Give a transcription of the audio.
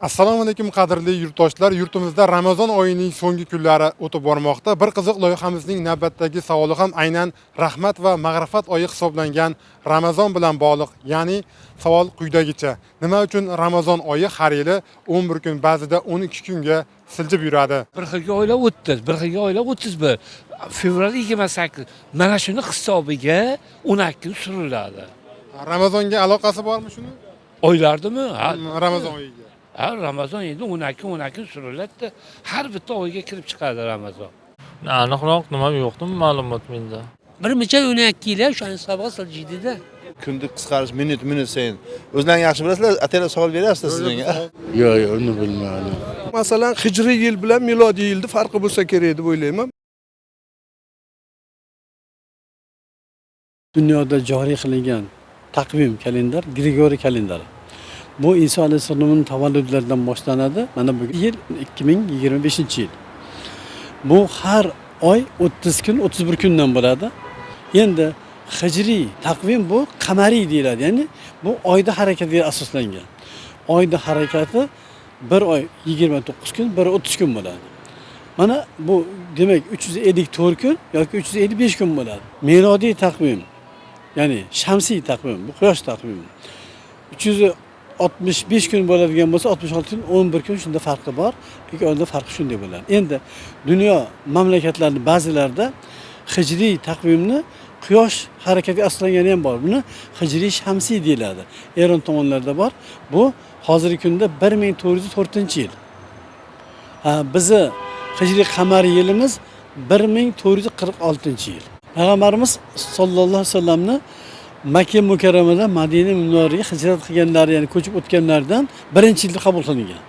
Assalomu alaykum, qadrli yurtdoshlar. Yurtimizda Ramazon oyining so'nggi kunlari o'tib bormoqda. Bir qiziq loyihamizning navbatdagi savoli ham aynan rahmat va mag'rifat oyi hisoblangan Ramazon bilan bog'liq. Ya'ni savol quyidagicha: nima uchun Ramazon oyi har yili 11 kun, ba'zida 12 kunga siljib yuradi? Bir xilga oylar 30, bir xilga oylar 31, fevral 28. Mana shuni hisobiga 12 kun suriladi. Ramazonga aloqasi bormi shuni? Oylardimi? Ha, Ramazon oyiga. ha, Ramazon endi 12 12 suriladida, har bitta oyga kirib chiqadi Ramazon. Aniqroq nima yo'qmi ma'lumot menda. Bir necha 12 yil o'shani hisobiga siljidida. Kunni qisqarish minut minut sayin. O'zlaring yaxshi bilasizlar, ataylab savol beryapsizlar siz menga. Yo'q, yo'q, uni bilmadim. Masalan, hijriy yil bilan milodiy yilni farqi bo'lsa kerak deb o'ylayman. Dunyoda joriy qilingan taqvim, kalendar Grigoriy kalendari. Bu Iso alayhissalomning tavalludlaridan boshlanadi. Mana bu yil 2025-yil. Bu har oy 30 kun, 31 kundan bo'ladi. Endi hijriy taqvim bu qamariy deyiladi. Ya'ni bu oyda harakatiga asoslangan. Oyda harakati bir oy 29 kun, bir 30 kun bo'ladi. Mana bu demak 354 kun yoki 355 kun bo'ladi. Milodiy taqvim, ya'ni shamsiy taqvim, bu quyosh taqvimi. 365 kun bo'ladigan bo'lsa, 66 kun, 11 kun shunda farqi bor. Ikki oyda farqi shunday bo'ladi. Endi dunyo mamlakatlarining ba'zilarida hijriy taqvimni quyosh harakatiga asoslangani ham bor. Buni hijriy shamsiy deyiladi. Eron tomonlarida bor. Bu hozirgi kunda 1404-yil. Ha, bizni hijriy qamariy yilimiz 1446-yil. Payg'ambarimiz sollallohu alayhi vasallamni Makka mukarramadan Madina munavvaraga hijrat qilganlari, ya'ni ko'chib o'tganlaridan birinchi yilda qabul qilingan.